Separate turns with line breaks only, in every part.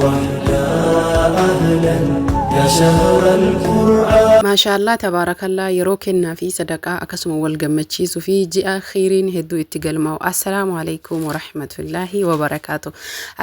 الوحدة أهلا يا شهر القرآن.
Maashaallaa tabaarakallaa, yeroo kennaa fi sadaqaa akkasuma wal gammachiisuu fi ji'a kheyriin hedduu itti galmaa'u. Assalaamu alaikum warahmatullaahi wabarakaatu.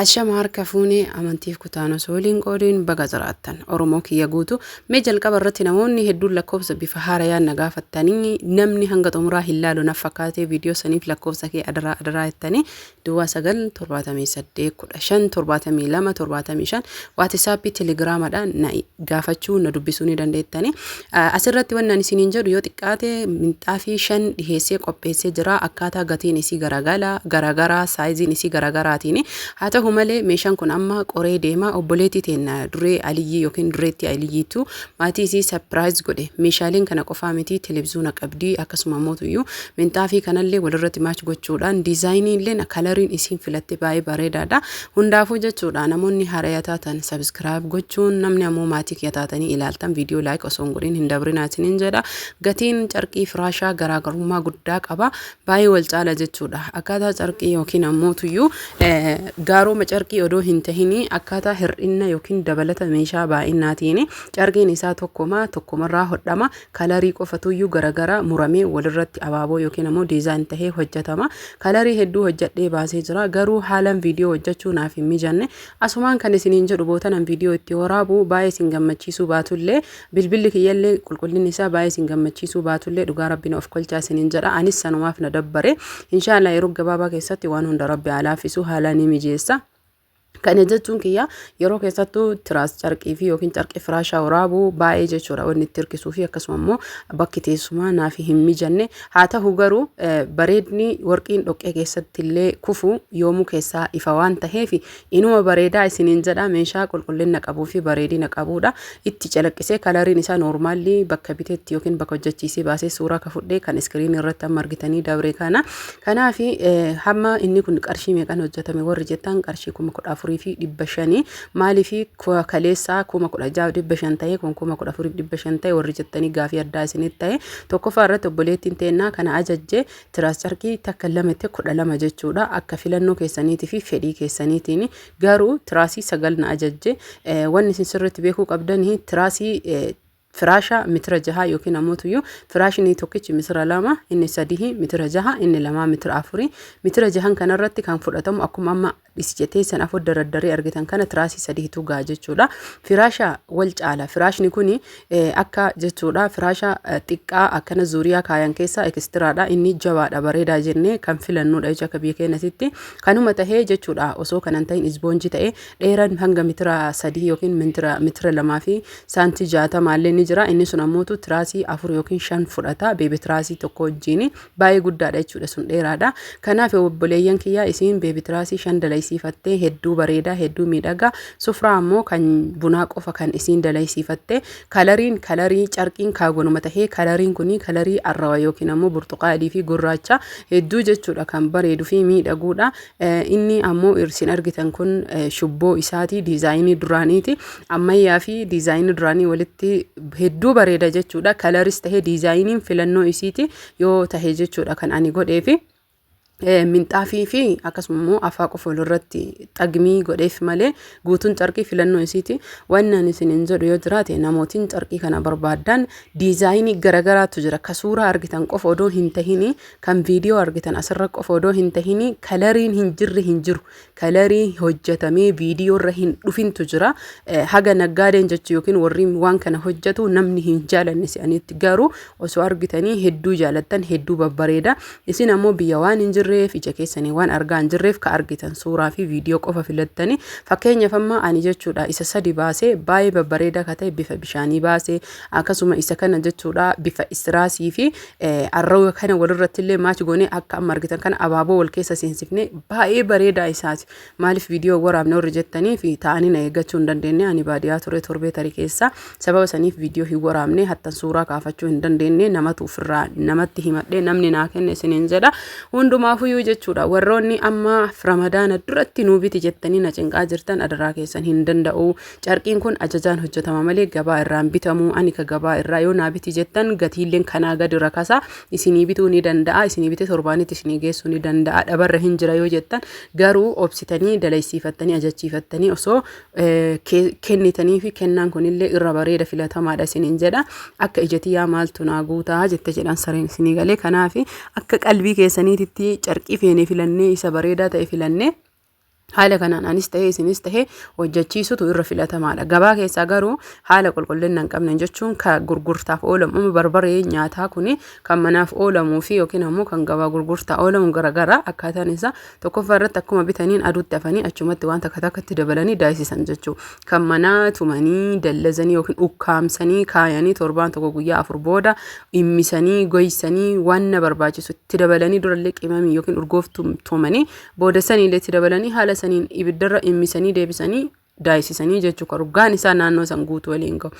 Ashama, harka fuunee, amantiif kutaan osoo waliin qoodiin, baga jiraattan Oromoo kiyya guutu. Mee jalqaba irratti namoonni hedduun lakkoofsa bifa haarayaan na gaafattanii, namni hanga xumuraa hin laalu na fakkaatee, viidiyoo saniif lakkoofsa kee adaraa adaraa jettanii, 09 78 15 72 75 WhatsAppii, Telegramaadhaan na gaafachuu, na dubbisuu ni dandeettanii. Asirratti wannan isiniin jedhu, yoo xiqqaate minxaafii shan dhiheessee qopheessee jira. Akkaataa gatiin isii garagaraa, sizeiin isii garagaraatiin haa ta'u malee, meeshaan kun amma qoree deema. Obboleettii teenna Duree Aliyyii yookiin Dureetti Aliyyiitu maatii isii surprise godhe. Meeshaaleen kana qofaa miti, televiziyoona qabdii, akkasuma mootuyyuu minxaafii kanallee walirratti match gochuudhaan designii illee coloriin isiin filatte baay'ee bareedaadha. Hundaafuu jechuudha, namoonni haaraa taatan subscribe gochuun, namni ammoo maatii kiyya taatanii ilaaltan viidiyoo like osoo hin godhin hin dabrinaa isiniin jedha. Gatiin carqii firaashaa garaagarummaa guddaa qaba, baay'ee wal caala jechuudha. Akkaataa carqii yookiin ammoo tuyyuu gaaroma carqii odoo hin tahini, akkaataa hir'ina yookiin dabalata meeshaa baay'inaatiin carqiin isaa tokkoma, tokkomarraa hodhama. Colorii qofatuyyuu garagara muramee walirratti abaaboo yookiin ammoo design tahee hojjetama. Colorii hedduu hojjedhee baasee jira, garuu haalaan viidiyoo hojjechuu naaf hin mijanne. Asumaan kan isiniin jedhu, bootanan viidiyoo itti waraabu baay'ee isin gammachiisuu baatullee, bilbilli kiyyallee qulqullinni isaa baay'ee isin gammachiisuu baatullee, dhugaa rabbiin of kolchaa isiniin jedha. Anis sanumaaf na dabbare. Inshaallah yeroo gabaabaa keessatti waan hunda rabbi alaafisu haala ni mijeessa. Kana jechuun kiyya, yeroo keessattuu tiraas carqii fi yookiin carqii firaashaa waraabuu baay'ee jechuudha wanni itti hirkisuu fi akkasuma immoo bakki teessumaa naaf hin mijanne. Haa ta'u garuu, bareedni warqiin dhoqqee keessatti illee kufu yoomuu keessaa ifa waan taheef inuma bareedaa isiniin jedha. Meeshaa qulqullina qabuu fi bareedina qabuudha. Itti calaqqisee coloriin isaa normally bakka biteetti yookiin bakka hojjechiisee baasee suuraa ka fudhee kan screenii irratti amma argitanii dabre kana. Kanaaf hamma inni kun qarshii meeqan hojjetame warri jettan, qarshii 14,500. Maaliif kaleessaa 16,500 ta'e, kun 14,500 ta'e warri jettanii gaafii addaa isinitti ta'e, tokkoffaa irratti obboleettiin teennaa kana ajajje tiraas carqii takka lamatti 12 jechuudha, akka filannoo keessaniitii fi fedhii keessaniitiin. Garuu tiraasii sagal na ajajje. Wanni isin sirriitti beekuu qabdanii, tiraasii firaasha mitira 6 yookiin ammoo tuyyuu firaashni tokkichi mitira 2, inni sadii mitira 6, inni lamaa mitira 4. Mitira 6n kanarratti kan fudhatamu akkuma amma dhisijetee san afur daraddaree argitan kana tiraasii sadiitu ga'a jechuudha. Firaasha wal caala. Firaashni kuni akka jechuudha firaasha xiqqaa akkana zuuriyaa kaayan keessaa extraadha. Inni jabaadha, bareedaa jennee kan filannudha jechuudha akka biyya keenyatti. Kanuma tahee jechuudha, osoo kanan ta'in isboonjii ta'ee dheeraan hanga mitira 3 yookiin mitira 2 fi saantii 60 illee ni jira. Inni sun ammootu tiraasii afur yookiin shan fudhata. Baby tiraasii tokko wajjin baay'ee guddaadha jechuudha, sun dheeraadha. Kanaaf obboleeyyan kiyyaa, isiin baby tiraasii shan dalaysiifattee hedduu bareedaa, hedduu miidhagaa. Sufraa ammoo kan bunaa qofa kan isiin dalaysiifatte, coloriin colorii carqiin kaagonuma tahee coloriin kuni colorii arrawa yookiin ammoo burtuqaalii fi gurraacha hedduu jechuudha kan bareeduu fi miidhaguudha. Inni ammoo isin argitan kun shubboo isaati, designii duraaniiti. Ammayyaa fi designii duraanii walitti hedduu bareeda jechuudha. Coloris tahee designiin filannoo isiiti yoo tahe jechuudha kan ani godheefi. Minxaafii fi akkasuma immoo afaa qofa walirratti xagmii godheef malee guutuun carqii filannoo isiiti. Wanni ani isiniin jedhu yoo jiraate, namootiin carqii kana barbaaddan designii garagaraatu jira. Ka suuraa argitan qofa odoo hin tahini, kan viidiyoo argitan asirra qofa odoo hin tahini, coloriin hin jirre hin jiru. Colorii hojjetamee viidiyoo irra hin dhufintu jira. Haga naggaadeen jechuu yookiin warri waan kana hojjetu namni hin jaalanne se'anitti, garuu osoo argitanii hedduu jaalattan, hedduu babbareeda. Isin ammoo biyya waan hin jirreef, ija keessanii waan argaa hin jirreef, ka argitan suuraa fi viidiyoo qofa filattanii. Fakkeenyaaf amma ani jechuudha isa sadi baasee baay'ee babbareedaa ka ta'e bifa bishaanii baasee, akkasuma isa kana jechuudha bifa istiraasii fi arrawa kana walirratti illee match goonee akka amma argitan kana abaaboo wal keessa seensifnee baay'ee bareedaa isaati. Maaliif viidiyoo waraabne warri jettanii fi ta'anii na eeggachuu hin dandeenye. Ani baadiyyaa ture torbee tarii keessa. Sababa saniif viidiyoo hin waraabne, hattan suuraa kaafachuu hin dandeenye. Namatu ofirraa namatti himadhee namni naa kenne isiniin jedha. Hundumaafuu Kanumaafuyyuu jechuudha warroonni amma Ramadaana duratti nuu biti jettanii na cinqaa jirtan, adaraa keessan, hin danda'u. Carqiin kun ajajaan hojjetama malee gabaa irraan bitamu. Ani ka gabaa irraa yoo naa biti jettan, gatiilleen kanaa gadi rakasa isinii bituu ni danda'a. Isinii bitee torbaanitti isinii geessuu ni danda'a. Dhabarra hin jira yoo jettan garuu obsitanii dalaysiifattanii ajachiifattanii osoo kennitanii fi kennaan kunillee irra bareeda, filatamaadha isiniin jedha. Akka ijatiyyaa maaltu naa guutaa jette jedhan sareen isinii galee. Kanaaf akka qalbii keessaniititti carqii feene filannee, isa bareedaa ta'e filannee, haala kanaan anis ta'ee isinis ta'ee hojjechiisutu irra filatamaadha. Gabaa keessaa garuu haala qulqullina hin qabne jechuun ka gurgurtaaf oolamu, amma barbaree nyaataa kuni kan manaaf oolamuu fi yookiin ammoo kan gabaa gurgurtaa oolamu garagara akkaataan isaa. Tokkoffaa irratti akkuma bitaniin aduutti hafanii achumatti waan takka takkatti dabalanii daayisisan jechuudha. Kan manaa tumanii dallazanii yookiin ukkaamsanii kaayanii torbaan tokko, guyyaa 4 booda dhimmisanii goysanii, waan na barbaachisu itti dabalanii, durallee qimamii yookiin urgooftuu tumanii, booda saniillee itti dabalanii, haala saniin ibiddarra dhimmisanii deebisanii daayisisanii jechuudha. Urgaan isaa naannoo san guutuu waliin gahu.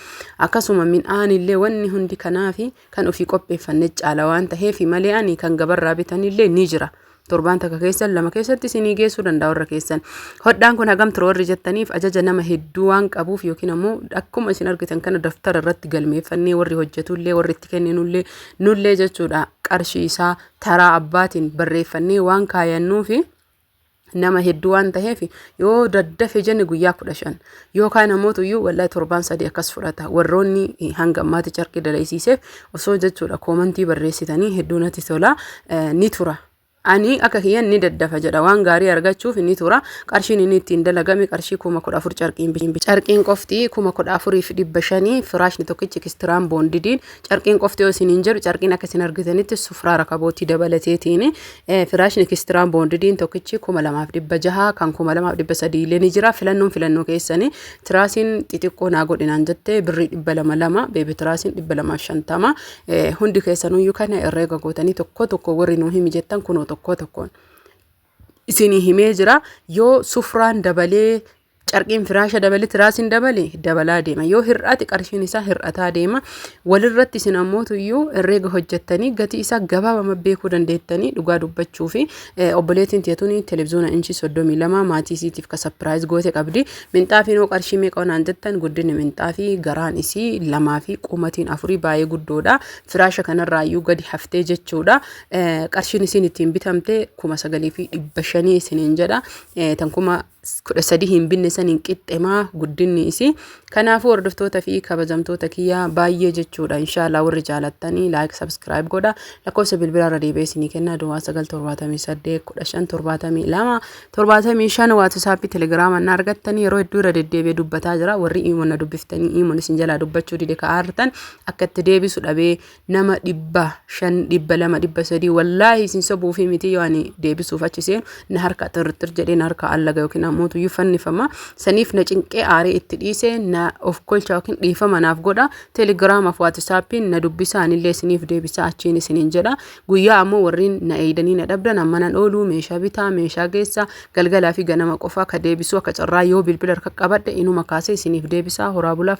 Akkasuma midhaan illee, wanni hundi kanaafi kan ofii qopheeffanne caala waan ta'eef malee ani kan gabarraa bitanillee ni jira. Torbaan takka keessan, lama keessatti isinii geessuu danda'a warra keessan. Hodhaan kun hagam ture warri jettaniif, ajaja nama hedduu waan qabuuf yookiin ammoo akkuma isin argitan kana daftara irratti galmeeffannee warri hojjetullee, warri itti kenninullee, nullee jechuudha, qarshii isaa taraa abbaatiin barreeffannee waan kaayannuufi nama hedduu waan ta'eef, yoo daddafe jenne guyyaa 15 yookaan namoota iyyuu wallahi torbaan 3 akkas fudhata. Warroonni hanga ammaatti carqii dalaysiiseef osoo jechuudha koomantii barreessitanii hedduu natti tola. Ni tura. Ani akka kiyyan ni daddafa jedha, waan gaarii argachuuf ni tura. Qarshiin inni ittiin dalagame qarshii 14,000. Carqiin qofti 14,500. Firaashni tokkichi extra bondediin, carqiin qofti yoo isiniin jedhu, carqiin akka isin argitanitti sufraa rakabootii dabalateetiin, firaashni extra bondediin tokkichi 2,600, kan 2,300 illee ni jira. Filannoon filannoo keessanii. Tiraasiin xixiqqoo naa godhinaan jettee birrii 200 lama, baby tiraasiin 250. Hundi keessanuyyuu kana herreega gootanii tokko tokko warri nuu himi jettan, kunoo tokko tokkoon isinii himee jira. Yoo sufraan dabalee, carqiin firaasha dabale, tiraasiin dabale, dabalaa deema. Yoo hir'ate qarshiin isaa hir'ataa deema. Walirratti isin ammootuyyuu herreega hojjettanii gatii isaa gabaabama beekuu dandeettanii. Dhugaa dubbachuu fi obboleettiin teetuni televiziyoona inchii 32 maatii isiitiif ka surprise goote qabdi. Minxaafiin hoo qarshii meeqa onaan jettan, guddinni minxaafii garaan isii lamaa fi qumatiin afurii baay'ee guddoodha. Firaasha kanarraayyuu gadi haftee jechuudha. Qarshiin isiin ittiin bitamte 9,500 isiniin jedha. Tan 13,000 hin binne saniin qixxemaa guddinni isii. Kanaafuu hordoftoota fi kabajamtoota kiyyaa, baay'ee jechuudha, inshaallah warri jaalattanii like, subscribe godha. Lakkoofsa bilbilaa irra deebi'ee isinii kenna: 0978157275. WhatsAppii, Telegiraama na argattanii yeroo hedduu irra deddeebi'ee dubbataa jira. Warri iimoon na dubbiftanii iimoon isin jalaa dubbachuu dide ka'aartan, akka itti deebisu dhabee nama 500, 200, 300, wallaahi isin sobuu fi miti, yoo ani deebisuuf achi seenu na harka xirxir jedhee na harka allaga yookiin ammoo tuyyuu fannifama. Saniif na cinqee aaree itti dhiise. Na of kolcha yookiin dhiifama naaf godha. Telegiraamaaf WhatsAppiin na dubbisa, anillee isiniif deebisa achiin isiniin jedha. Guyyaa ammoo warreen na eeydanii na dhabdan, amma nan oolu, meeshaa bitaa, meeshaa geessa, galgalaa fi ganama qofa ka deebisu. Akka carraa yoo bilbila harka qabadhe inuma kaasee isiniif deebisa. Horaa bulaa.